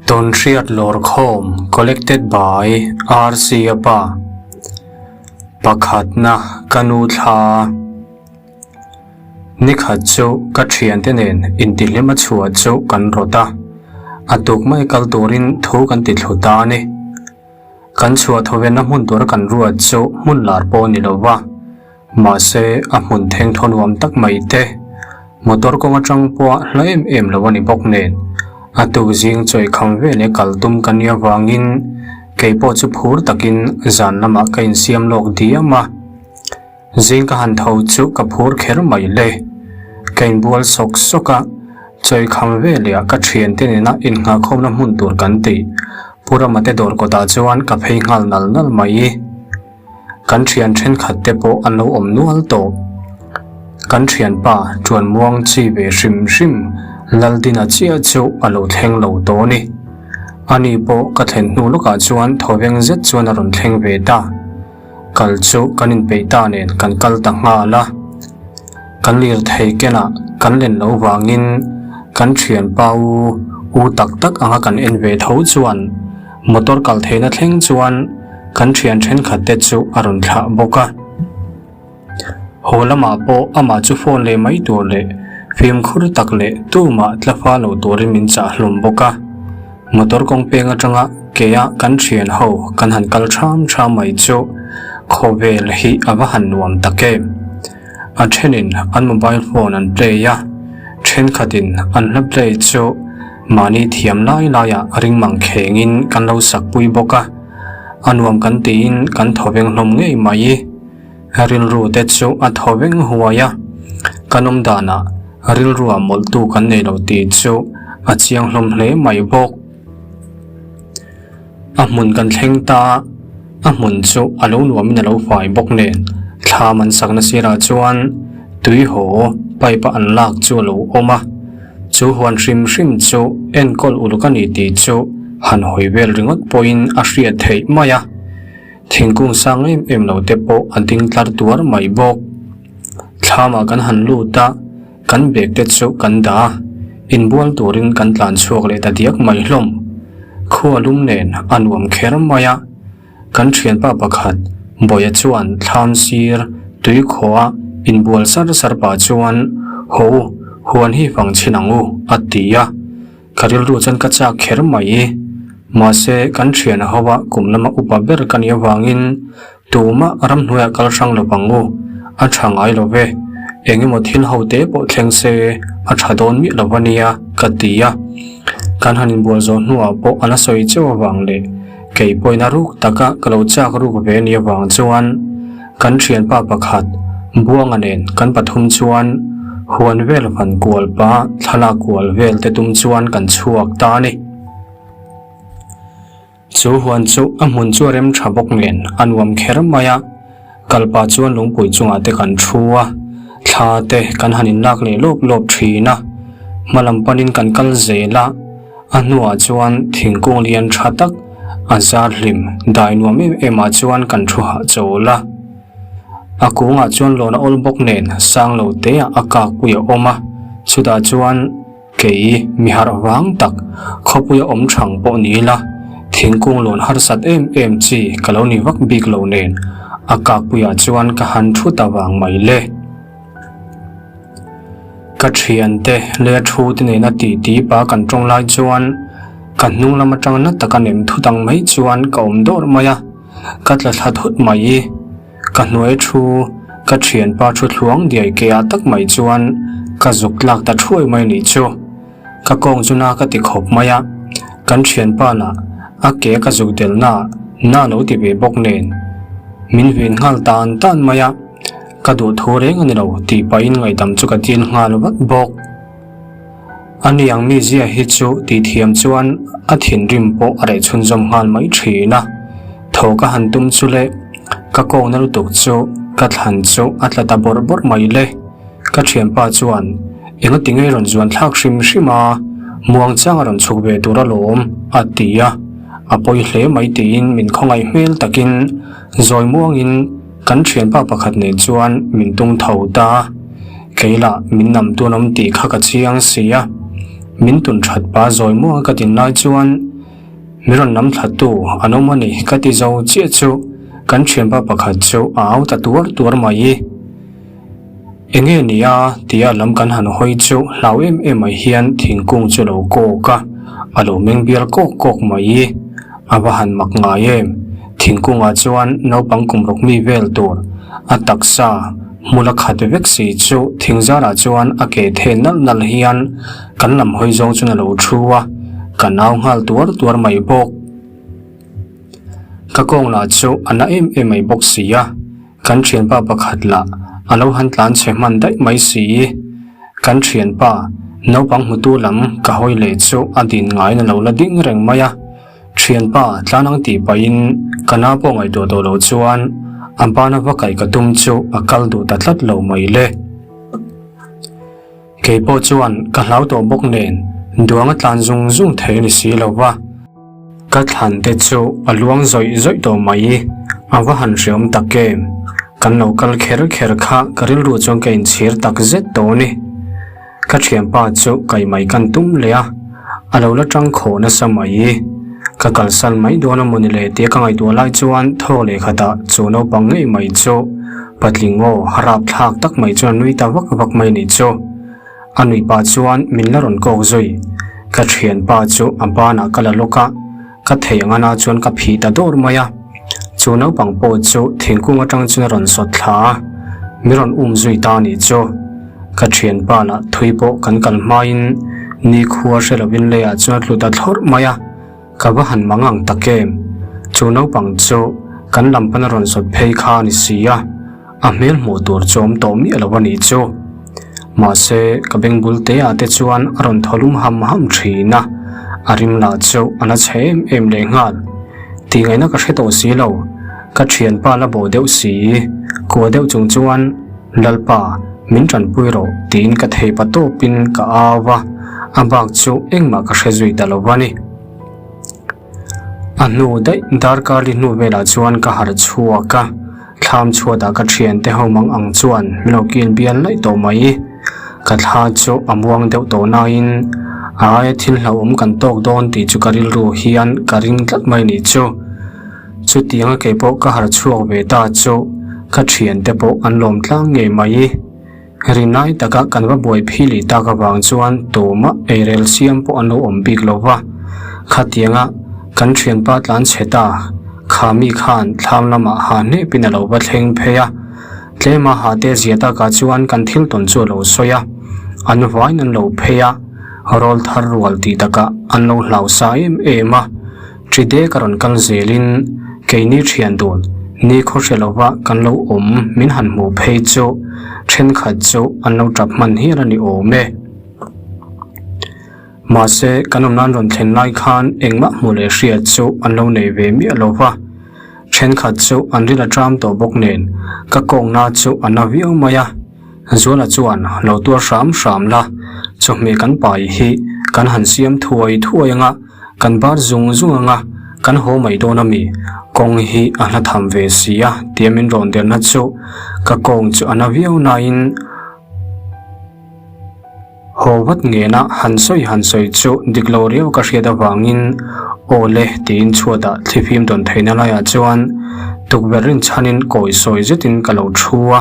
Tawnhriat Lawrkhawm Collected by RC Apa Pakhatna ka nu thla Nikhat chu ka thiante nen intihlim a chhuah chu kan rawt a, a tuk mai kal turin thu kan ti thlu ta a ni. Kan chhuah thawvenna hmun tura kan ruat chu hmun lar pawh a ni lo va. Mahse, a hmun theng thaw nuam tak mai te, motor kawng atang pawha hla em em lo a ni bawk nen, a tuk zing chawi kham ve leh kal tum ka nia vangin kei pawh chu phur takin zan lamah ka insiam lawk diam a. Zing ka han tho chu ka phur kher mai le. Ka inbual sawk sawk a, chawi kham ve leh ah ka thiante nena innghahkhawmna hmun tur kan tih Pu Rama te dawr kawtah chuan ka phei nghal nal nal mai. Kan thian thenkhat te pawh an lo awm nual tawh. Kan thianpa chuan muang chi ve hrim hrim Laldina chiah chu a lo thleng lo tawh a ni. Ani pawh ka thlen hnu lawkah chuan thawveng zet chuan a rawn thleng ve ta. Kal chu kan inpeih ta nen kan kal ta nghal a. Kan lirthei kenah kan len loh vangin kan thianpa u u tak tak anga kan en ve tho chuan motor kal theihna thleng chuan kan thian thenkhat te chu a rawn thlah bawk a. Haw lamah pawh amah chu phone leh mai tur leh fimkhur tak leh tumah tla fa lo turin min chah hlawm bawk a. Motor kawng peng atanga kea kan thian ho kan han kal tham tham mai chu khawvel hi a va han nuam tak em. A thenin an mobile phone an play a, thenkhatin an hla play chu mahni thiam lai laiah ring mang khengin kan lo sak pui bawk a, a nuam kan tiin kan thaw veng hlawm ngei mai. Rilru te chu a thaw veng huai a, kan awm danah rilrua mawlhtu kan nei lo tih chu a chiang hlawm hle mai bawk. A hmun kan thleng ta a, a hmun chu a lo nuamin a lo fai bawk nen thlam an sakna sirah chuan tui haw pipe a an lak chu a lo awm a, chu huan hrim hrim chu enkawl uluk a ni tih chu han hawi vel ringawt pawhin a hriat theih mai a, thingkung sang em em lo te pawh a ding tlar tuar mai bawk. Thlamah kan han lut a. Kan bag te chu kan dah a, inbual turin kan tlan chhuak leh ta diak mai hlawm. Khua lum nen a nuam kher mai a, kan thianpa pakhat Bawia chuan thlam sir tui khawha inbual sar sar pah chuan Haw u, huan hi fang chhin ang u a ti a, ka rilru chuan ka chak kher mai. Mahse kan thian ho a kum lama upa ber ka nih avangin Tumah ramhnuaiah kal hrang lo ang u, a tha ngai lo ve, eng emaw thil ho te pawh thleng se a tha dawn miah lo a nia ka ti a. Kan han inbual zawh hnuah pawh a la sawi cheu avang leh kei pawhin a ruk taka ka lo chak ruk ve a nih avang chuan kan thianpa pakhat Buanga nen kan pathum chuan huan vel van kual pah thlalak kual vel te tum chuan kan chhuak ta a ni. Chu huan chu a hmun chu a rem tha bawk nen a nuam kher mai a, kalpa chuan lungpui chungah te kan thu a, thla te kan han inlak leh lawp lawp thin a, hma lam panin kan kal zel a, a hnuah chuan thingkung lian tha tak a zar hlim dai nuam em em ah chuan kan thu hahchawl a, a kungah chuan lawn a awl bawk nen sang lo te ah a kakpui a awm a, chutah chuan. Kei mi harh vang tak, khawpuia awm thang pawh ni ila, thingkung lawn harsat em em chi ka lo ni vak bik lo nen, a kakpuiah chuan ka han thu ta vang mai le. Ka thiante leh a thu te nena titi pa kan tawng lai chuan ka hnung lam atang na taka nem thu dang mai chuan ka awm dawrh mai a, ka tla thla thut mai. Ka hnuai thu, ka thianpa thu thluang diai ke ah tak mai chuan ka zuk tlak ta thuai mai nih chu. Ka kawng chu na ka ti khawp mai a, kan thianpa lah a ke ka zuk del na na lo ti ve bawk nen min vin nghal tan tan mai a, ka duh thu reng a ni lo tih pahin ngaihdam chu ka dil nghal vat bawk. Ani ang mizia hi chu tih thiam chuan a thinrim pawh a reh chhunzawm nghal mai thin a, thaw ka han tum chu le ka kawngna lutuk chu ka thlan chu a tla ta bawrh bawrh mai le. Ka thianpa chuan enga ti ngei rawn zuan thlak hrim hrim a, muang chang a rawn chhuk ve tur alawm a ti a, a pawi hle mai tiin min khawngaih hmel takin zawi muangin kan thianpa pakhat nen chuan min tung tho ta a. Kei lah min nam tun awm tih kha ka chiang si a, min tun that pa zawi muang ka din lai chuan. Min rawn lam thla tu an awm a ni ka ti zo chiah chu kan thianpa pakhat chu a au ta tuar tuar mai. Enge ni a tia lam kan han hawi chu hlau em em mai hian thingkung chu lo kawk a, a lo meng bial kawk kawk mai. A va han mak ngai em? Thingkungah chuan naupang kum ruk mi vel tur a taksa hmul a khat vek si chu thingzarah chuan a ke the nalh nalh hian kan lam hawi zawng chuan a lo thu a, ka nau nghal tuar tuar mai bawk. Ka kawng lah chu a na em em mai bawk si a. Kan thianpa pakhat lah a lo han tlan chhe hman daih mai si. Kan thianpa naupang hmutu lam ka hawi leh chu a din ngaiin a lo la ding reng mai a. Thianpa tlan ang tih pahin ka nau pawh ngaihtuah tawh lo chuan a bana va kaih ka tum chu a kal duh ta tlat lo mai le. Kei pawh chuan ka hlau tawh bawk nen duang a tlan zung zung thei a ni si lo va. Ka thlan te chu a luang zawih zawih tawh mai, a va han hreawm tak em? Kan lo kal kher kher kha ka rilru chuan ka inchhir tak zet tawh a ni. Ka thianpa chu kai mai kan tum leh a, a lo la tang khawh nasa mai. Ka kalsan mai dawn a mawni le tia ka ngaihtuah lai chuan thaw leh khatah chu naupang ngei mai chu patling aw rapthlak tak mai chuan a nui ta vak vak mai ni chu. A nuih pah chuan min la rawn kawk zui. Ka thianpa chu a banah ka la lawk a, ka thei ang ana chuan ka phih ta dawr mai a. Chu naupang pawh chu thingkung atang chuan a rawn sawt thla a, min rawn um zui ta a nih chu. Ka thianpa lah thui pawh kan kal hmain nikhua hre lovin leiah chuan a tlu ta thlawrh mai a. Ka va han mang ang tak em? Chu naupang chu kan lam pana rawn zawt phei kha a ni si a, a hmel hmuh tur chu awm tawh miah lo a nih chu. Mahse, ka beng bul te ah te chuan a rawn thaw lum ham ham thin a, a rim lah chu a la chhe em em lehnghal. Tih ngaihna ka hre tawh si lo, ka thianpa la bo deuh si, kua deuh chung chuan Lalpa, min tanpui rawh tiin ka thei pa tawpin ka au va, a bak chu engmah ka hre zui ta lo va ni. A hnu daih darkar li hnu velah chuan ka harh chhuak a, thlam chhuatah ka thiante ho mang ang chuan min lo kil bial laih tawh mai. Ka thla chu a muang deuh tawh naiin a aia thil hlauhawm kan tawk dawn tih chu ka rilru hian ka ring tlat mai nih chu. Chutianga kei pawh ka harh chhuak ve ta chu ka thiante pawh an lawm tlang ngei mai. Rinai taka kan va buai phi leh tak avang chuan tumah eirel siam pawh an lo awm bik lo va. Khatianga kan thianpa tlan chhe ta, kha mi khan thlam lamah ha hnepin a lo va thleng phei a. Tlema ha te zia takah chuan kan thil tawn chu a lo sawi a, an vaiin an lo phei a, rawl thar rual tih takah an lo hlau sa em em a. Ṭide ka rawn kal zelin keini ṭhian dun ni khaw hre lova kan lo awm min han hmuh phei chu ṭhenkhat chu an lo ṭap hman hial a ni awm e. Mahse, kan awm nan rawn thlen lai khan engmah hmuh leh hriat chu an lo nei ve miah lo va, ṭhenkhat chu an ril a ṭam tawh bawk nen ka kawngna chu a na viau mai a. Zuala chuan lo tuar hram hram la, chawhmeh kan pai hi kan han siam thuai thuai anga, Kan bar zung zung anga kan haw mai dawn a mi? Kawng hi a hla tham ve si a tia min rawn derna chu ka kawng chu a na viau nain haw vat ngena han sawi han sawi chu dik lo riau ka hriat avangin aw le tiin chhuatah thlifim dawn theihna laiah chuan tukverh rinchhanin kawi sawi zetin ka lo thu a.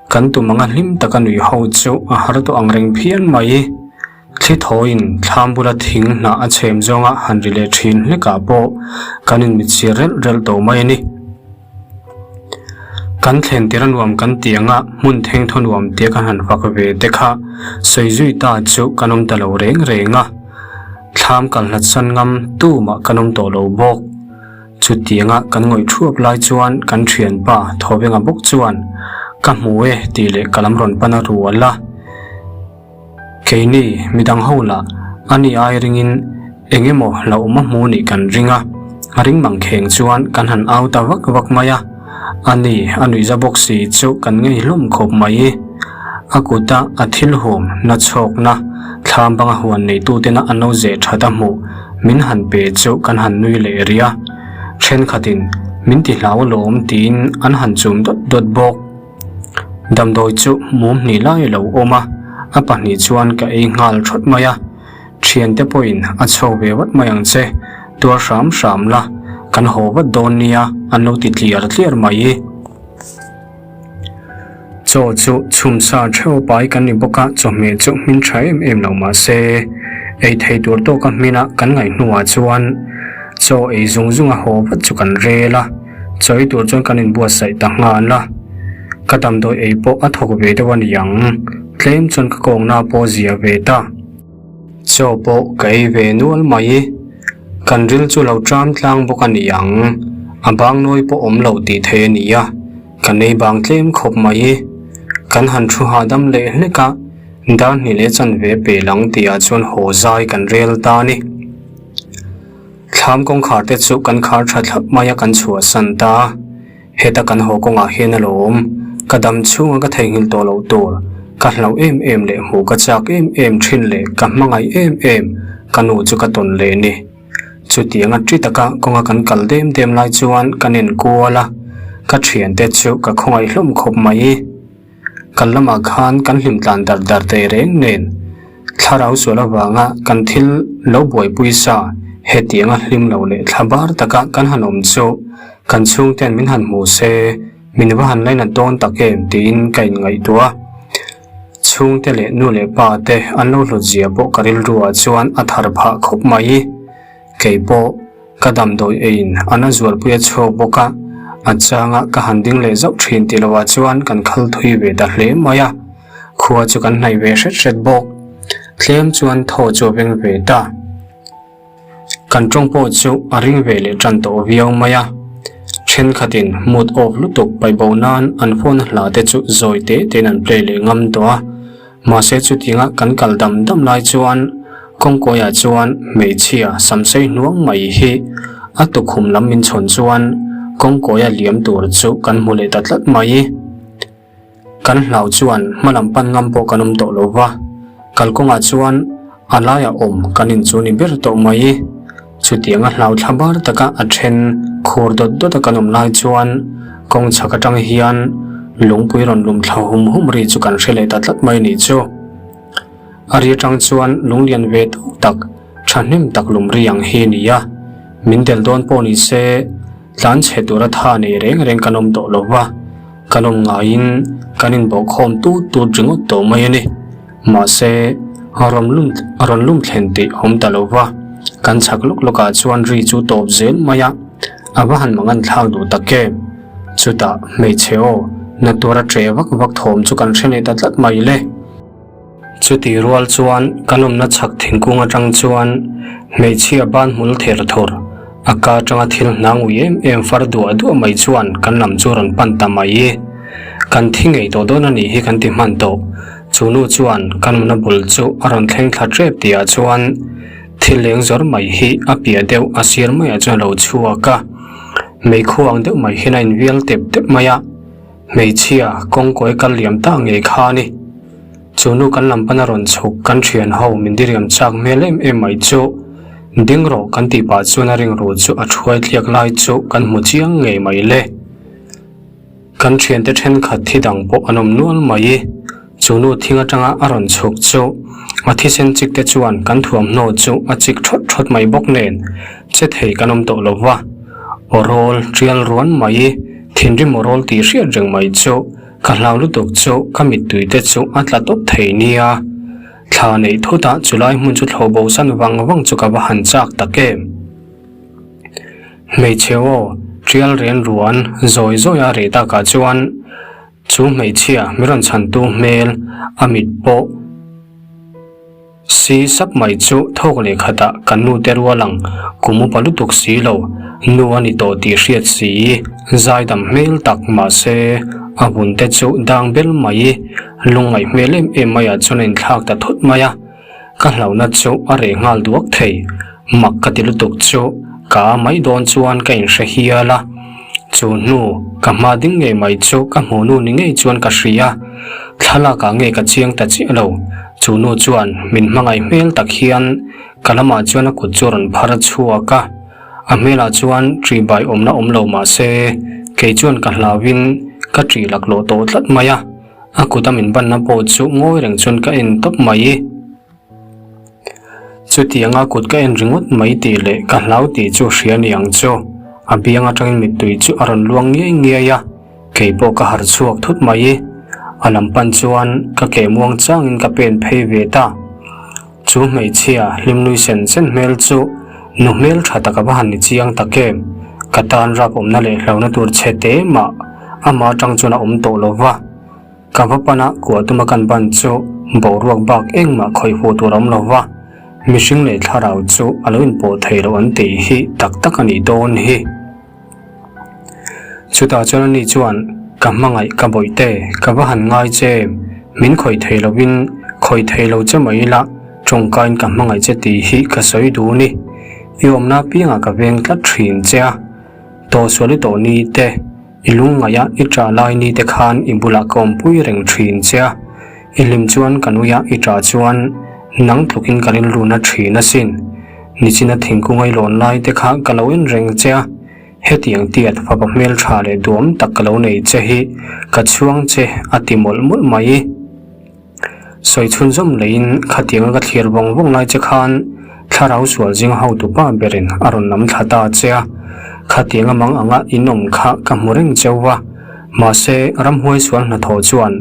Kan tum anga hlim taka nui ho chu a har tawh ang reng phian mai. Thli thawiin thlam bula thing hnah a chhem zawnga han ri leh thin hlekah pawh kan inmitchhir relh relh tawh mai a ni. Kan thlen tir a nuam kan tih anga hmun theng thaw nuam tia kan han fak ve te kha sawi zui ta chu kan awm ta lo reng reng a, thlam kal hlat san ngam tumah kan awm tawh lo bawk. Chutianga kan ngawih thuap lai chuan kan thianpa Thawvenga bawk chuan ka hmu e tih leh ka lam rawn pan a rual a. Keini midang ho lah a ni ai ringin eng emaw hlauhawm a hmu nih kan ring a, a ring mang kheng chuan kan han au ta vak vak mai a, a ni a nuihza bawk si chu kan ngei hlawm khawp mai. A kuta a thil hawm na chhawkna thlam banga huan neitutena an lo zeh that a hmuh min han pe chu kan han nui leh rih a, thenkhatin min ti hlau alawm tiin an han chum dawt dawt bawk. Damdawi chu mum hnih lai a lo awm a, a pahnih chuan ka ei nghal thawt mai a. Thiante pawhin a chho ve vat mai ang che. Tuar hram hram la, kan haw vat dawn nia, an lo ti tliar tliar mai. Chaw chu chhum sa theuh pai kan ni bawk a, chawhmeh chu hmin tha em em lo mah se, ei thei tur tawka hmina kan ngaih hnuah chuan chaw ei zung zunga haw vat chu kan rel a, chaw ei tur chuan kan inbuatsaih ta nghal a. Ka damdawi ei pawh a thawk ve deuh a ni ang, tlem chuan ka kawngna pawh zia ve ta. Chaw pawh ka ei ve nual mai. Kan ril chu lo ṭam tlang bawk a ni ang. A bang nawi pawh awm lo tih theih a ni a, kan ei bang tlem khawp mai. Kan han thu hahdam leh hlek a, dar hnih leh chanve pe lang tihah chuan haw zai kan rel ta a ni. Thlam kawngkhar te chu kan khar tha thlap mai a kan chhuahsan ta. Heta kan haw kawngah hian a lo awm. Ka dam chhunga ka theihnghilh tawh loh tur, ka hlauh em em leh hmuh ka chak em em thin leh ka hmangaih em em ka nu chu ka tawn leh ni. Chutianga ṭi taka kawnga kan kal dem dem lai chuan ka nen kual a, ka ṭhiante chu ka khawngaih hlawm khawp mai. Kan lamah khan kan hlim tlan dar dar teh reng nen, thlarau sual avanga kan thil lo buaipui sa hetianga hlim lo leh thla bar taka kan han awm chu kan chhungten min han hmu se, min va han lainat dawn tak em tiin ka inngaihtuah a. Chhungte leh nu leh pa te an lo hlut zia pawh ka rilruah chuan a thar phah khawp mai. Kei pawh ka damdawi eiin a na zualpui a chhuak bawk a, a changa ka han ding leh zauh thin tih lohah chuan kan khal thui ve ta hle mai a, khua chu kan hnaih ve hret hret bawk. Tlem chuan thaw chu a veng ve ta. Kan tawng pawh chu a ring ve leh tan tawh viau mai a, thenkhatin mood off lutuk paihbo nan an phone hla te chu zawi te tein an play leh ngam tawh a. Mahse chutinga kan kal dam dam lai chuan kawngkawiah chuan hmeichhia samsei hnuang mai hi a tukhum lam min chhawn chuan kawngkawia liam tur chu kan hmu leh ta tlat mai. Kan hlau chuan hmalam pan ngam pawh kan awm tawh lo va, kalkawngah chuan a laiah awm kan inchu ni ber tawh mai. Chutianga hlau thla bar taka a then khur dawt dawt a kan awm lai chuan kawng chhak atang hian lungpui rawn lum thla hum hum ri chu kan hre leh ta tlat mai nih chu. A ri atang chuan lunglian ve tawk tak thahnem tak lum ri ang hi a ni a, min del dawn pawh ni se tlan chhe tura tha nei reng reng kan awm tawh lo va. Kan awm ngaiin kan inbawhkhawm tut tut ringawt tawh mai a ni. Mahse, rawn lum rawn lum thlen tih a awm ta lo va, kan chhak lawk lawkah chuan ri chu tawp zel mai a, a va han mangan thlak duh tak em? Chutah hmeichhe aw, na tura ṭe vak vak thawm chu kan hre leh ta tlat mai le. Chuti rual chuan kan awmna chhak thingkung atang chuan hmeichhia ban hmul ther thur, a ka atanga thil hnang ui em em far duah duah mai chuan kan lam chu rawn pan ta mai i, kan thi ngei tawh dawn a nih hi kan ti hman tawh. Chu nu chuan kan awmna bul chu a rawn thleng thla tep tihah chuan thil leng zawr mai hi a piah deuh a sir maiah chuan a lo chhuak a, meikhu ang deuh mai hian a invial tep tep mai a. Hmeichhia kawngkawi kal liam ta ngei kha a ni. Chu nu kan lam pana rawn chhuk kan thian ho min diriam chak hmel em em mai chu ding rawh kan tih pah chuan a ringru chu a thuai tliak lai chu kan hmu chiang ngei mai le. Kan thiante thenkhat thi dang pawh an awm nual mai. Chu nu thing atanga a rawn chhuk chu a thisen chik te chuan kan thuamhnaw chu a chik thawt thawt mai bawk nen che thei kan awm tawh lo va. Aw rawl tial ruan mai, thinrim aw rawl tih hriat reng mai chu ka hlau lutuk chu ka mittui te chu a tla tawp thei nia. Thla neih thutah chulai hmun chu thlawh bo san vang vang chu ka va han chak tak em. Hmeichhe aw tial ren ruan zawi zawi a reh takah chuan Chu hmeichhia mi rawn chhantu hmel a mit pawh si sap mai chu thawk leh khatah kan nu te rual ang kum upa lutuk si lo nu a ni tawh tih hriat si zaidam hmel tak mahse a vun te chu dang bel mai lungngaih hmel em em maiah chuan a inthlak ta thut mai a. Ka hlauhna chu a reh nghal duak thei. Mak ka ti lutuk chu ka a mai dawn chuan ka inhre hial a. Chu hnu ka hma ding ngei mai chu ka hmuh nu ni ngei chuan ka hria. Thlalak ah nge ka chiang ta chiah lo. Chu nu chuan min hmangaih hmel tak hian ka lamah chuan a kut chu a rawn phar chhuak a. A hmelah chuan ṭih bai awmna awm lo mah se kei chuan ka hlauhin ka ṭih laklawh tawh tlat mai a. A kut a min banna pawh chu ngawi reng chuan ka en tawp mai. Chutianga kut ka en ringawt mai tih leh ka hlau tih chu hria ni ang chu. A biang atangin mittui chu a rawn luang ngiai ngiai a, kei pawh ka harh chhuak thut mai. A lam pan chuan ka ke muang changin ka pen phei ve ta. Chu hmeichhia hlim nui sen sen hmel chu nu hmel tha tak a va han ni chiang tak em? Ka tan rap awmna leh hlauhna tur chhe te mah amah atang chuan a awm tawh lo va. Ka va pana kuah tuma kan ban chu boruak bak engmah khawih hmuh tur a awm lo va, mihring leh thlarau chu a lo inpawh thei loh an tih hi tak tak a nih dawn hi. Chutah chuan ani chuan, Ka hmangaih ka bawih te, ka va han ngai che, min khawih thei lovin khawih thei lo che mai ila, tawngkain ka hmangaih che tih hi ka sawi duh ni. I awmna apiangah ka veng tlat thin che a, tawhsual i tawh ni te, I lungngaih a i ṭah lai ni te khan i bulah ka awmpui reng ṭhin che a, i hlim chuan ka nui a i ṭah chuan nang tlukin ka rilru na ṭhin asin. Nichina thingkung a i lawn lai te kha ka lo en reng che a, hetiang tiat fapa hmelṭha leh duam tak ka lo nei che hi ka chhuang che a ti mawlh mawlh mai. Sawi chhunzawm leiin khatianga ka thlir vawng vawng lai che khan thlarau sual zing hotu pa berin a rawn lam thla ta che a, khatianga mang anga in awm kha ka hmu reng cheu va, mahse ramhuai sual hnathawh chuan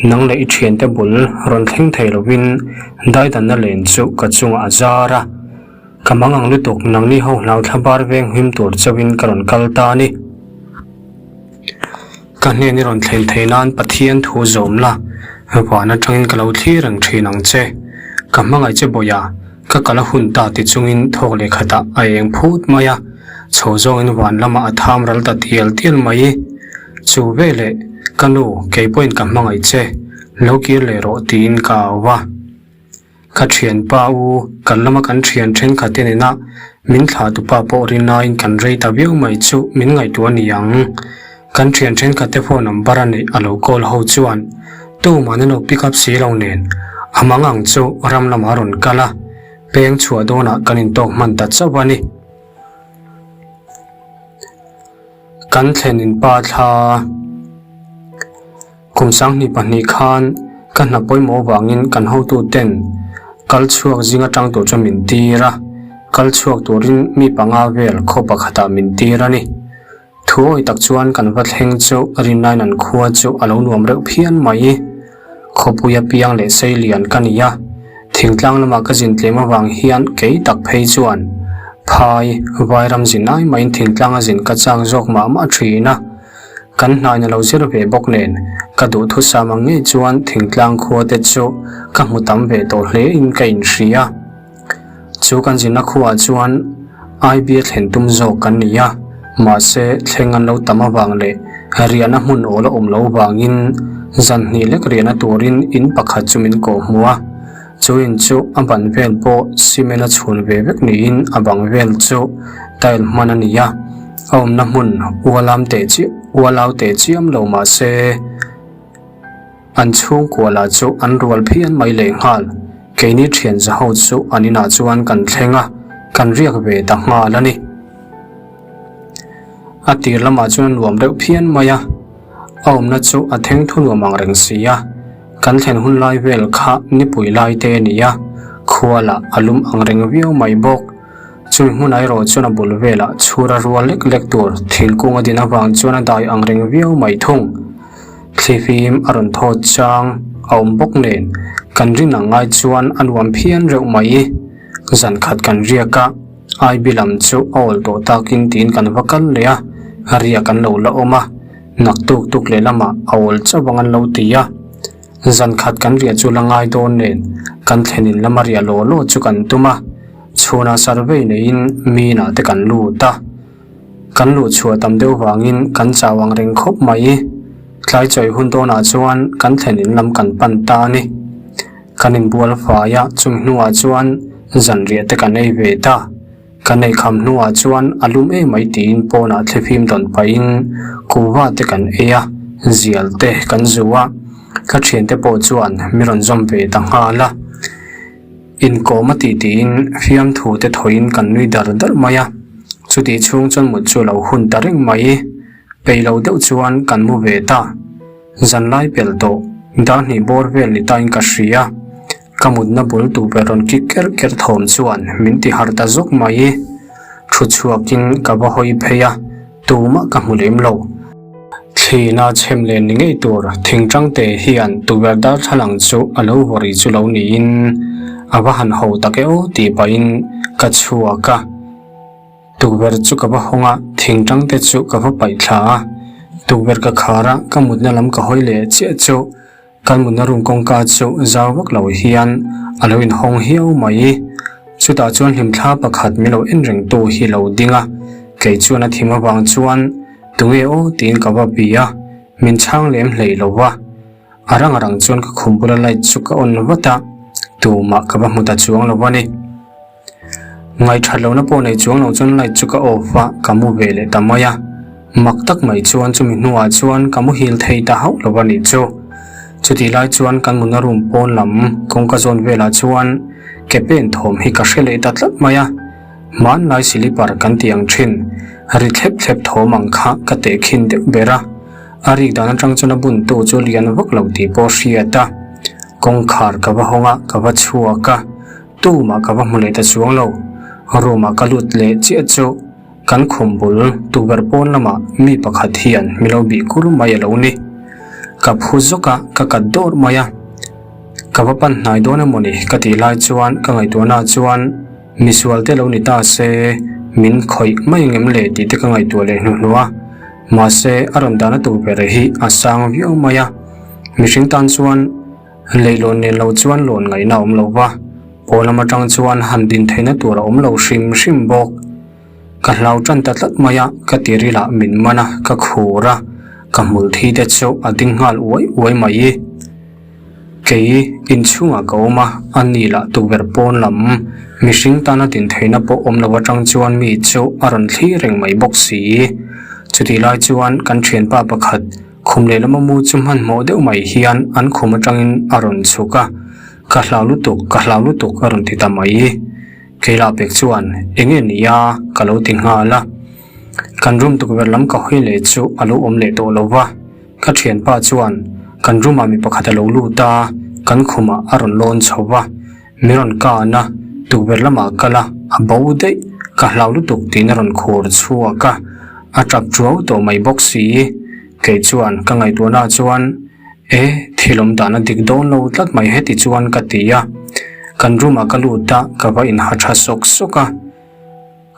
nang leh i thiante bul rawn thleng thei lovin daidanna len chu ka chungah a zar a, ka mang ang lutuk nangni ho hlau thla bar veng hlim tur chauhin ka rawn kal ta a ni. Ka hnen i rawn thlen thei nan Pathian thu zawm la, van atangin ka lo thlir reng thin ang che. Ka hmangaih che bawih a, ka kal a hun ta ti chungin thawk leh khatah a eng phut mai a, chho zawngin van lamah a tham ral ta tial tial mai. Chu veleh, ka nu, kei pawhin ka hmangaih che, lo kir leh rawh tiin ka au va. Ka thianpa u, kan lama kan thian thenkhat te nena min thlah tupa pawh rinaiin kan rei ta viau mai chu min ngaihtuah a ni ang. Kan thian thenkhat te phone number a neih a lo call ho chuan tuman an lo pick up si lo nen a mang ang chu ram lamah a rawn kal a, peng chhuah dawnah kan intawk hman ta chauh a ni. Kan thlen in pa thla. Kum 22 khan ka hna pawimawh avangin kan hotuten kal chhuak zing atang tur chuan min tir a, kal chhuak turin mi panga vel khaw pakhatah min tir a ni. Thu awi tak chuan kan va thleng chu rinnain an khua chu a lo nuam reuh phian mai. Khawpui a piang leh sei lian ka ni a, thingtlang lamah ka zin tlem avang hian kei tak phei chuan phai vairam zin ai maiin thingtlanga zin ka chak zawk mah mah thin a. Kan hnain a lo zir ve bawk nen, ka duhthusam ang ngei chuan thingtlang khua te chu ka hmu tam ve tawh hle in ka inhria. Chu kan zinna khuaah chuan IB a thlen tum zawk kan ni a, mahse thleng an lo tam avang leh riahna hmun awl a awm lo vangin zan hnih lek riahna turin in pakhat chu min kawhhmuh a. Chu in chu a ban vel pawh cement a chhun ve vek niin a bang vel chu tile hman a ni a, a awmna hmun ualam teh chiah ualau teh chiam lo mah se an chhungkua lah chu an rual phian mai leh nghal. Keini thian za ho chu an inah chuan kan thleng a, kan riak ve ta nghal a ni. A tir lamah chuan a nuam reuh phian mai a, a awmna chu a theng thu nuam ang reng si a. Kan thlen hun lai vel kha nipui lai te a ni a, khua lah a lum ang reng viau mai bawk. Chumi hmunah erawh chuan a bul velah chhura rual lek lek tur thingkung a din avang chuan a dai ang reng viau mai thung. Thlifim a rawn thawt chang a awm bawk nen kan rin ang ngai chuan a nuam phian reuh mai. Zan khat kan riak a, IB lam chu a awl tawh takin tiin kan va kal leh a, riak an lo la awm a. Naktuk tuk leh lamah a awl chauh ang an lo ti a, zan khat kan riah chu la ngai dawn nen kan thlen in lama riah law law chu kan tum a, chhunah survey neiin minah te kan lut a, kan luh chhuah tam deuh vangin kan chau ang reng khawp mai. Tlai chawi hun dawnah chuan kan thlen in lam kan pan ta a ni. Kan inbual fai a, chung hnuah chuan zan riah te kan ei ve ta. Ka neih kham hnuah chuan a lum em mai tiin pawnah thlifim dawn pahin kuhva te kan ei a, zial te kan zu a, ka thiante pawh chuan mi rawn zawm ve ta nghal a. Inkawm a tih tiin fiamthu te thawiin kan nui dar dar mai a, chutih chhung chuan mut chu a lo hun ta reng mai. Peih lo deuh chuan kan mu ve ta. Zanlai pel tawh, dar hnih bawr vel ni tain ka hria. Ka mutna bul tukverh rawn kik kerh kerh thawm chuan min ti harh ta zawk mai. Thu chhuakin ka va hawi phei a, tumah ka hmu lem lo. Thlina chhem len ni ngei tur thingtangte hian tukverh darthlalang chu a lo vaw ri chu lo niin a va han ho tak e aw tih pahin ka chhuak a. Tukverh chu ka va hawng a, thingtangte chu ka va paih thla a. Tukverh ka khar a, ka mutna lam ka hawi leh chiah chu Kan mutna room kawngka chu zau vak lo hian a lo inhawng hiau mai. Chutah chuan hlimthla pakhat min lo en reng tu hi lo ding a, kei chuan a thim avang chuan tunge aw tiin ka va bi a, min chhang lem hlei lo va. A rang rang chuan ka khum bula light chu ka on vat a, tumah ka va hmu ta chuang lo a ni. Ngaihthat lohna pawh nei chuang lo chuan light chu ka off a, ka mu ve leh ta mai a. Mak tak mai chuan chumi hnuah chuan ka muhil thei ta hauh lo a nih chu. Chutih lai chuan kan mutna room pawn lam kawngka zawn velah chuan ke pen thawm hi ka hre leh ta tlat mai a. Hmanlai silipar kan tih ang thin, ri thlep thlep thawm ang kha ka tehkhin deuh ber a. A rik dan atang chuan a buntu chu lian vak lo tih pawh hriat a. Kawngkhar ka va hawng a, ka va chhuak a. Tumah ka va hmu leh ta chuang lo. Room ah ka lut leh chiah chu kan khum bul tukverh pawn lamah mi pakhat hian mi lo bih kur mai a lo ni. Ka phu zawk a, ka kat dawr mai a. Ka va pan hnai dawn emaw ni ka tih lai chuan ka ngaihtuahna chuan misual te lo ni ta se min khawih mai ang em le tih te ka ngaihtuah leh hnuhnuh a. Mahse a rawn dahna tukverh hi a sang viau mai a. Mihring tan chuan. Leihlawn nen lo chuan lawn ngaihna a awm lo va, pawn lam atang chuan han din theihna tur a awm lo hrim hrim bawk. Ka hlau tan ta tlat mai a, ka tiril ah min man a, ka khur a, ka hmul thi te chu a ding nghal uai uai mai. Kei inchhungah ka awm a, a ni lah tukverh pawn lam mihring tana din theihna pawh awm lo atang chuan mi chu a rawn thlir reng mai bawk si. Chutih lai chuan kan thianpa pakhat Khum lehlam a mu chu hmanhmawh deuh mai hian an khum atangin a rawn chhuk a, Ka hlau lutuk, ka hlau lutuk a rawn ti ta mai. Keilah pek chuan, Enge ni a? ka lo ti nghal a. Kan room tukverh lam ka hawi leh chu a lo awm leh tawh lo va, ka thianpa chuan kan room ah mi pakhat a lo lut a, kan khumah a rawn lawn chho va. Mi rawn kan a, tukverh lamah kal a, a bo daih, ka hlau lutuk tiin a rawn khur chhuak a, a tap tuau tawh mai bawk si. Kei chuan ka ngaihtuahna chuan, E, thil awm dan a dik dawn lo tlat mai heti chuan ka ti a. Kan room ah ka lut a, ka va inha tha sawk sawk a.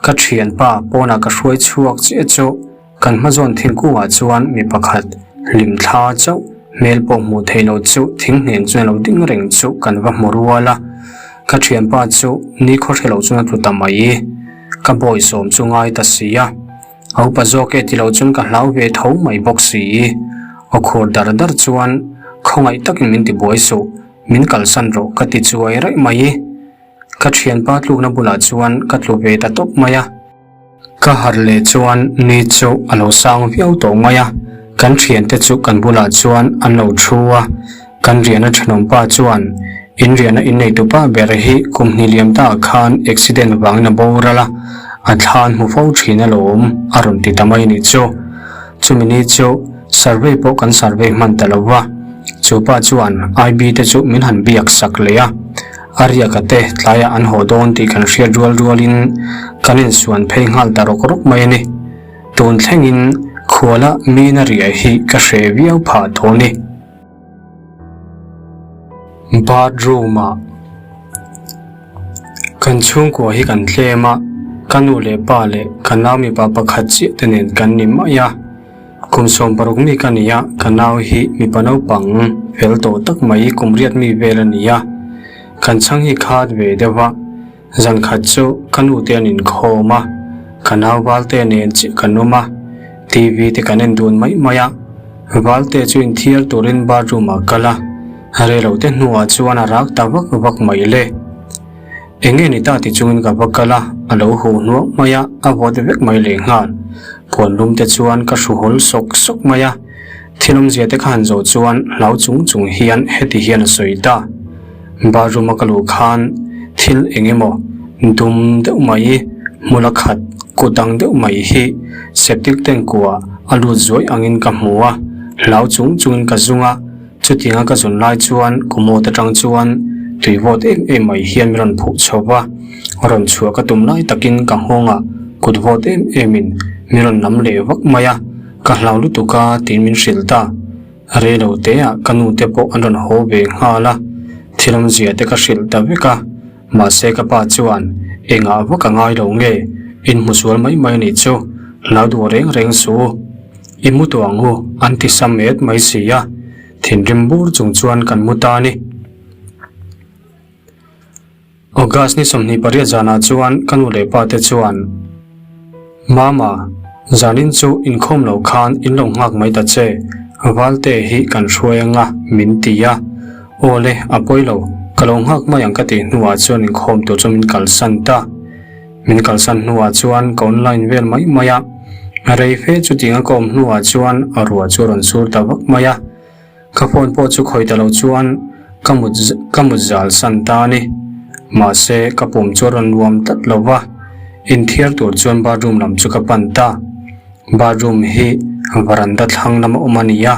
Ka thianpa pawnah ka hruai chhuak chiah chu kan hmazawn thingkungah chuan mi pakhat hlim thla chauh hmel pawh hmuh theih loh chu thing hnen chuan a lo ding reng chu kan va hmu rual a. Ka thianpa chu nikhaw hre loh chuan a tlu ta mai. Ka bawisawm chu ngai ta si a. A upa zawk e ti lo chuan ka hlau ve tho mai bawk si. Aw khur dar dar chuan khawngaih takin min ti buai suh, min kalsan rawh ka ti chuai raih mai. Ka thianpa tlukna bulah chuan ka tlu ve ta tawp mai a. Ka harh leh chuan ni chu a lo sang viau tawh mai a, kan thiante chu kan bulah chuan an lo thu a. Kan riahna thenawmpa chuan in riahna inneitupa ber hi kum hnih liam ta ah khan accident vangin a boral a, a thla an hmu fo thin alawm a rawn ti ta mai nih chu. Chumi ni chu survey pawh kan survey hman ta lo va, chu pa chuan IB te chu min han biak sak leh a. A riaka te tlaiah an haw dawn tih kan hriat rual rualin kan insuan phei nghal ta rawk rawk mai a ni. Tun thlengin khuala mina riah hi ka hre viau phah tawh a ni. Bathroom ah kan chhungkua hi kan tlem a, ka nu leh pa leh ka nau mipa pakhat chiah te nen kan ni mai a. Kum 16 mi ka ni a, ka nau hi mipa naupang fel tawh tak mai kum riat mi vel a ni a. Kan chhang hi khat ve deuh a, zan khat chu ka nu te an inkhawm a, ka nau Valte nen chiah kan awm a, TV te kan en dun mai mai a. Valte chu inthiar turin bathroom ah kal a, rei lo te hnuah chuan a rak ta vak vak mai le. Eng nge ni ta ti chungin ka va kal a, a lo huh hnuah mai a, a vawt vek mai leh nghal. Puan lum te chuan ka hru hawl sawk sawk mai a. Thil awmzia te kha han zawh chuan hlau chung chung hian heti hian a sawi ta. Bathroom a ka luh khan thil eng emaw dum deuh mai, hmul a khat, kut ang deuh mai hi septic tank kuah a lut zuai angin ka hmu a, hlau chung chungin ka zung a. Chutianga ka zun lai chuan Kumawt atang chuan tui vawt em em mai hian min rawn phuh chho va, rawn chhuah ka tum lai takin ka nghawngah kut vawt em emin min rawn lam leh vak mai a, ka hlau lutuk a tiin min hrilh ta. Rei lo teah ka nu te pawh an rawn haw ve nghal a, thil awmzia te ka hrilh ta vek a, mahse ka pa chuan engah vak a ngai lo nge, in hmu sual mai mai a nih chu, hlau duh reng reng suh u, i mu tawh ang u an ti sam et mai si a, thinrim bur chung chuan kan mu ta a ni. August ni 28 zanah chuan ka nu leh pa te chuan, Mama, zanin chu inkhawm lo khan in lo nghak mai ta che, Valte hi kan hruai anga min ti a. Aw le, a pawi lo, ka lo nghak mai ang ka tih hnuah chuan inkhawm tur chu min kalsan ta. Min kalsan hnuah chuan ka online vel mai mai a, rei fe chutianga ka awm hnuah chuan a ruah chu a rawn sur ta vak mai a. Ka phone pawh chu khawi ta lo chuan ka mut ka mut zal san ta a ni. Mahse, ka pum chu a rawn nuam tlat lo va, inthiar tur chuan bathroom lam chu ka pan ta. Bathroom hi varanda thlang lama awm a ni a,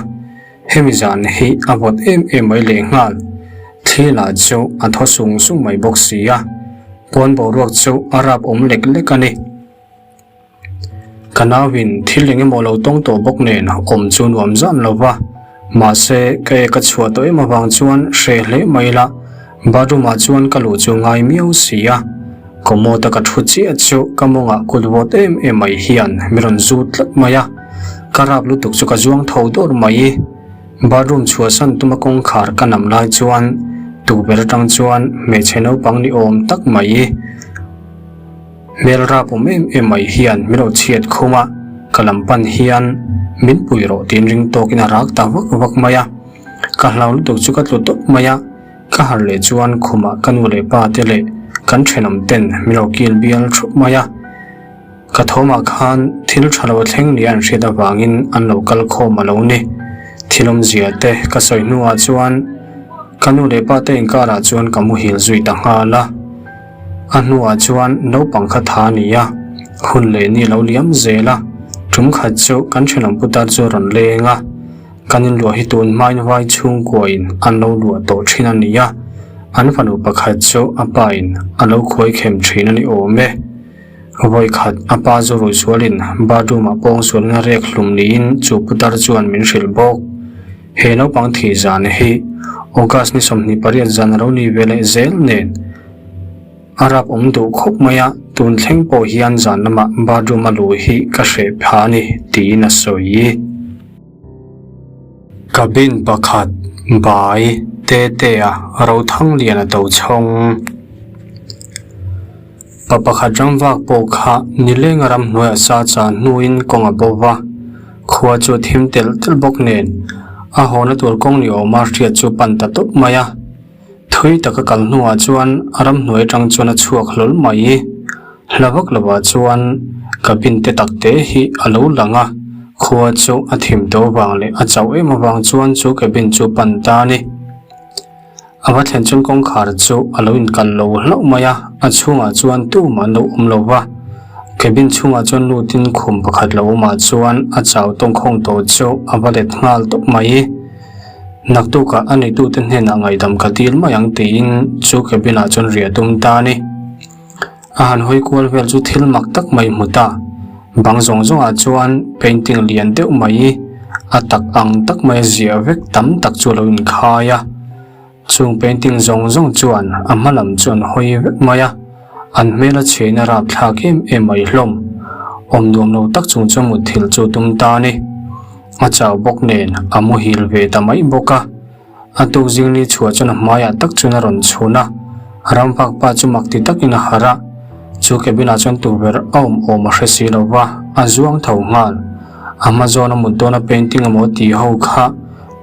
hemi zan hi a vawt em em mai lehnghal. Thli lah chu a thaw sung sung mai bawk si a, pawn boruak chu a rap awm lek lek a ni. Ka nauin thil eng emaw lo tawng tawh bawk nen awm chu nuam zan lo va, mahse ka ek a chhuah tawh em avang chuan hreh hle mai ila, bathroom ah chuan ka luh chu ngai miau si a, commode a ka thu chiah chu ka mawngah kut vawt em em mai hian mi rawn zut tlat mai a, ka rap lutuk chu ka zuang tho dawr mai. Bathroom chhuahsan tuma kawngkhar ka nam lai chuan tukverh atang chuan hmeichhe naupang ni awm tak mai. Hmel rap awm em em mai hian min lo chhiat khum a, ka lam pan hian min pui rawh tiin ring tawkin a rak ta vak vak mai a. Ka hlau lutuk chu ka tlu tawp mai a, ka harh leh chuan khumah ka nu leh pa te leh kan thenawm ten min lo kil bial thup mai a. Ka thawmah khan thil tha lo thleng nia an hriat avangin an lo kal khawm a lo ni. Thil awmzia te ka sawi hnuah chuan ka nu leh pa te inkarah chuan ka muhil zui ta nghal a. A hnuah chuan naupang kha tha a ni a, hun leh ni lo liam zel a, tum khat chu kan thenawm putar chu a rawn leng a, kan inluah hi tun hmain vai chhungkuain an lo luah tawh thin a ni a, an fanu pakhat chu a pain a lo khuai khem thin a ni awm e. Vawikhat a pa zu ruihsualin bathroom-ah pawngsualin a rek hlum niin chu putar chuan min hrilh bawk. He naupang thih zan hi August ni 28 zan a lo ni ve leh zel nen a rap awm duh khawp mai a, tun thleng pawh hian zan lamah bathroom a luh hi ka hreh pha a ni tiin a sawi. Cabin pakhat bai te te a Rothangliana to chhawng. Pa pakhat ramvak pawh kha nilenga ramhnuaiah sa chan hnuin kawng a bo va, khua chu a thim telh telh bawk nen a hawna tur kawng ni awma hriat chu pan ta tawp mai a. Thui taka kal hnuah chuan ramhnuai atang chuan a chhuak hlawl mai. Hla vak lovah chuan cabin te tak te hi a lo lang a, khua chu a thim tawh avang leh a chauh em avang chuan chu cabin chu pan ta a ni. A va thlen chuan kawngkhar chu a lo inkal lo hlauh mai a, a chhungah chuan tumah an lo awm lo va. Cabin chhungah chuan lutin khum pakhat lo awmah chuan a chau tawngkhawng tawh chu a va let nghal tawp mai. Naktukah a neitute hnenah ngaihdam ka dil mai ang tiin chu cabin ah chuan riah tum ta a ni. A han hawi kual vel chu thil mak tak mai hmu ta. Bang zawng zawngah chuan painting lian deuh mai a tak ang tak mai a ziah vek tam tak chu a lo inkhai a. Chung painting zawng zawng chuan a hma lam chu an hawi vek mai a, an hmel a chhiain a rapthlak em em mai hlawm. Awm nuam lo tak chung chuan mutthilh chu tum ta a ni. A chau bawk nen a muhil ve ta mai bawk a. A tuk zingli chhuah chuan a hmaiah tak chuan a rawn chhun a, ramvak pa chu mak ti takin a harh a, chu cabin ah chuan tukverh a awm awm a hre si lo va, a zuang tho nghal. A hma zawn a mut dawn a painting emaw tih ho kha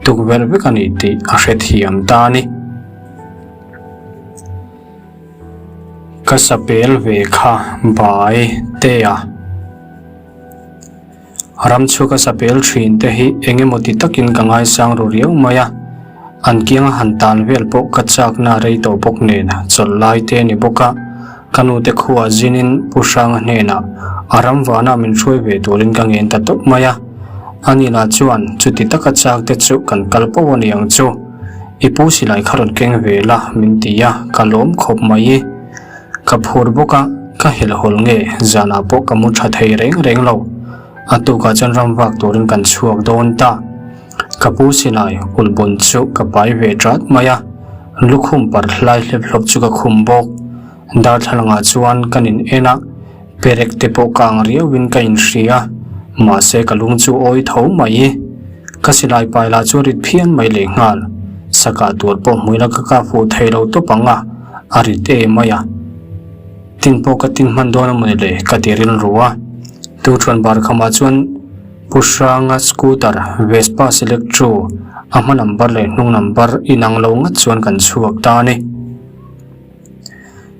tukverh vek a ni tih a hrethiam ta a ni. Ka sapel ve kha bai te a. Ram chhuak a sapel thin te hi eng emaw ti takin ka ngaisang ru riau mai a, an kianga han tan vel pawh ka chakna rei tawh bawk nen chawlh lai te a ni bawk a, ka nute khuah zinin Pu Hranga hnenah a ram vanah min hruai ve turin ka ngen ta tawp mai a, ani lah chuan chuti taka chak te chu kan kal poh a ni ang chu. I pu silai kha rawn keng ve la min ti a, ka lawm khawp mai. Ka phur bawk a, ka helhawlh nge zanah pawh ka mu tha thei reng reng lo. A tukah chuan ram vak turin kan chhuak dawn ta. Ka pu silai ulhbun chu ka pai ve tat mai a, lukhum par hlai hlep hlawp chu ka khum bawk. Darthlalangah chuan kan in en a, perek te pawh ka ang riauin ka inhria, mahse ka lung chu awi tho mai. Ka silai pai lah chu a rit phian mai lehnghal, sakah tur pawh hmuila ka kah fuh thei lo tawp ang a, a rit em mai a. Tin pawh ka tin hman dawn a mawni le ka ti rilru a. Tuṭhuan bar khamah chuan Pu Hranga scooter Vespa Selectro a hma number leh hnung number inang lo ngat chuan kan chhuak ta a ni.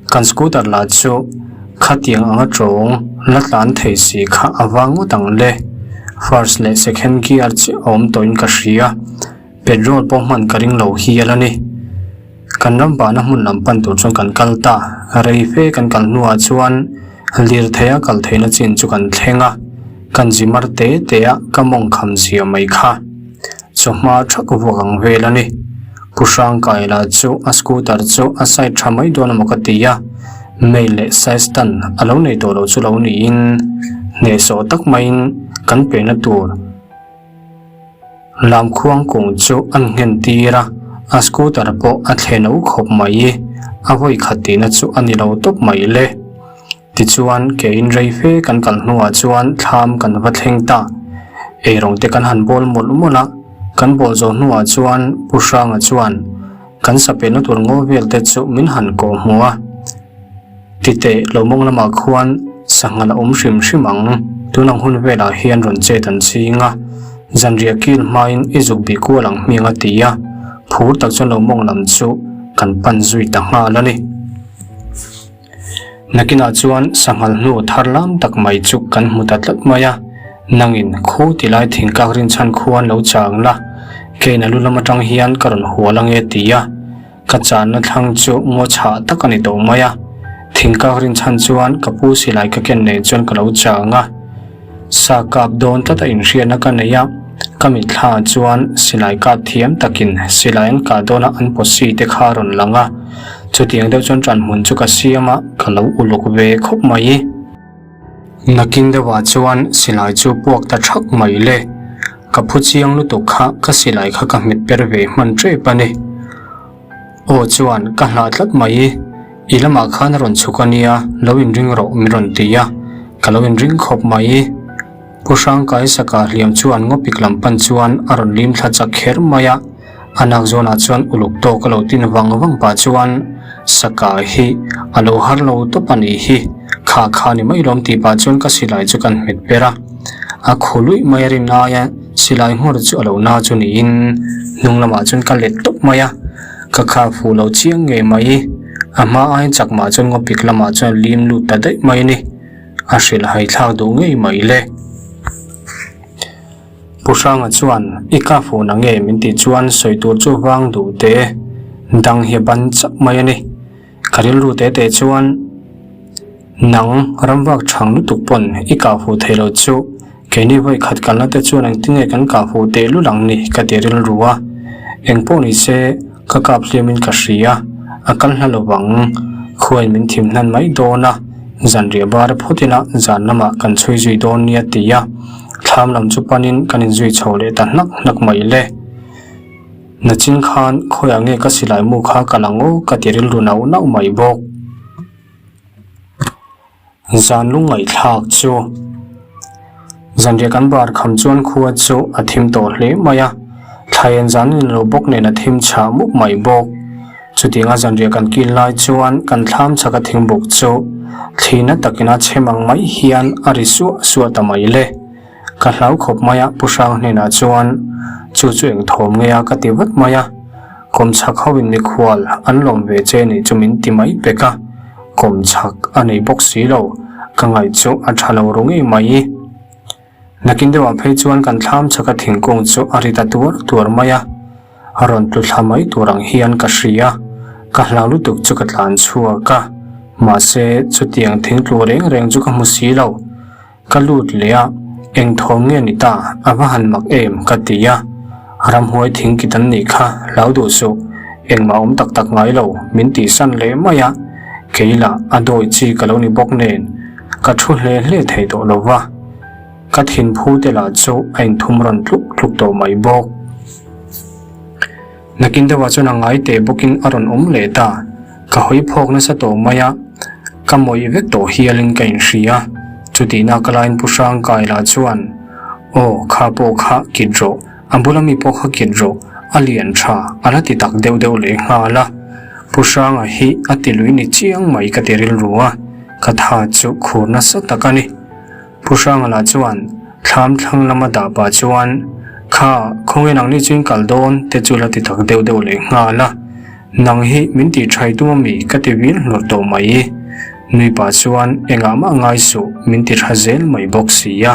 Kan scooter lah chu khatiang anga tawng la tlan thei si kha a vang ngawt ang le. First leh second gear chiah a awm tawhin ka hria. Petrol pawh hman ka ring lo hial a ni. Kan ram bahna hmun lam pan tur chuan kan kal ta. Rei fe kan kal hnuah chuan lirthei a kal theihna chin chu kan thleng a. Kan zi mar te te a ka mawng kham zia mai kha. Chawhma thak vuak ang vel a ni. Pu Hrangkaila chu a scooter chu a side tha mai dawn emaw ka ti a, mail leh side stand a lo nei tawh lo chu lo niin hnehsawh tak maiin kan pehna tur Lamkhuang kung chu an nghen tir a, a scooter pawh a thle no khawp mai. A vawi khat tihna chu a ni lo tawp mai le. Tichuan, keiin rei fe kan kal hnuah chuan thlam kan va thleng ta. Eirawng te kan han bawl mawlh mawlh a, kan bawl zawh hnuah chuan Pu Hranga chuan kan sapelna tur ngaw vel te chu min han kawh hmu a. Titeh lo mawng lamah khuan sangha la awm hrim hrim ang, tun ang hun velah hian rawn chet an ching a, zanriah kil hmain i zuk bih kual ang hmiang a ti a, phur tak chuan lo mawng lam chu kan pan zui ta nghal a ni. Nakinah chuan sanghal hnu thar lam tak mai chu kan hmu ta tlat mai a, nangin khu ti lai thingkak rinchhan khuan lo chang la, keina lu lam atang hian ka rawn hual ange ti a, ka channa thlang chu ngaw chhah tak a ni tawh mai a, thingkak rinchhan chuan ka pu silai ka ken nen chuan ka lo chang a. Sa kap dawn tlat a inhriatna ka nei a, ka mitthla chuan silai kap thiam takin silai an kah dawna an pawsi te kha a rawn lang a, chutiang deuh chuan ṭanhmun chu ka siam a, ka lo uluk ve khawp mai. Nakin deuhah chuan silai chu puak ta ṭhak mai le, ka phu chiang lutuk kha ka silai kha ka hmet per ve hman ṭep a ni. Aw chuan ka hlah tlat mai, i lamah khan a rawn chhuk a nia, lo inring rawh min rawn ti a, ka lo inring khawp mai. Pu Hrangkai Saka hliam chuan ngawpik lam pan chuan a rawn lim thla chak kher mai a, a nak zawnah chuan uluk tawk a lo tin vang vang pah chuan Saka hi a lo har lo tawp a nih hi, kha kha ni mai lawm tih pah chuan ka silai chu kan hmet per a, a khu luih mai a rin aia Silai nghawr chu a lo na chu niin hnung lamah chuan ka let tawp mai a, ka kha fuh lo chiang ngei mai. A hma aiin chakmah chuan ngawpik lamah chuan a lim lut ta daih mai a ni. A hrilh hai thlak duh ngei mai le. Pu Hranga chuan, I ka fuh na nge min tih chuan sawi tur chu vang duh teh dang hi a ban chauh mai a ni. Ka rilru te te chuan nang ramvak chhang lutuk pawn i kah fuh thei lo chu keini vawi khat kalna te chuan engtin nge kan kah fuh teh lul ang ni ka ti rilru a, eng pawh ni se ka kap hliam in ka hria a kal hla lo vang, khuain min thim hnan mai dawn a, zanriah bar phawt ila zan lamah kan chhui zui dawn nia ti a, thlam lam chu panin kan inzui chho leh ta hnak hnak mai le. Nachin khan khawiah nge ka silai mu kha ka lang aw ka ti rilru nauh nauh mai bawk. Zan lungngaihthlak chu zanriah kan bar kham chuan khua chu a thim tawh hle mai a, thlaen zan in lo bawk nen a thim chhah mup mai bawk. Chutianga zanriah kan kil lai chuan kan thlam chhaka thingbuk chu thlina takin a chhem ang mai hian a ri suah suah ta mai le. Ka hlau khawp mai a, Pu Hrang hnenah chuan chu chu eng thawm nge a ka ti vat mai a, kawmchhak ho in mikhual an lawm ve che nih chu min ti mai pek a, kawmchhak a nei bawk si lo, ka ngaih chu a tha lo ru ngei mai. Nakin deuhah phei chuan kan thlam chhaka thingkung chu a ri ta tuar tuar mai a, a rawn tlu thla mai tur ang hian ka hria, ka hlau lutuk chu ka tlan chhuak a, mahse chutiang thingtlu reng reng chu ka hmu si lo. Ka lut leh a, eng thawm nge ni ta, a va han mak em ka ti a. Ramhuai thing kit an nih kha hlau duh suh, engmah awm tak tak ngai lo min tihsan leh mai a, kei lah a dawi chi ka lo ni bawk nen ka thu hle hle thei tawh lo va, ka thinphu te lah chu a inthum rawn tluk tluk tawh mai bawk. Nakin deuhah chuan a ngai teh bawkin a rawn awm leh ta. Ka hawi phawk nasa tawh mai a, ka mawih vek tawh hialin ka inhria. Chutihna ka lain Pu Hrangkaila chuan, Aw, kha pawh kha kit rawh, a bula mi pawh kha kit rawh, a lian tha, a la ti tak deuh deuh leh nghal a. Pu Hranga hi a ti lui ni chiang mai ka ti rilru a, ka tha chu khur nasa tak a ni. Pu Hrangala chuan thlam thlang lama dah pah chuan, Kha, khawnge nangni chu in kal dawn? te chu la ti tak deuh deuh leh nghal a. Nang hi min tih thai tum ami? ka ti vil hlawr tawh mai. Nui pah chuan, Engah mah ngai suh, min ti tha zel mai bawk si a.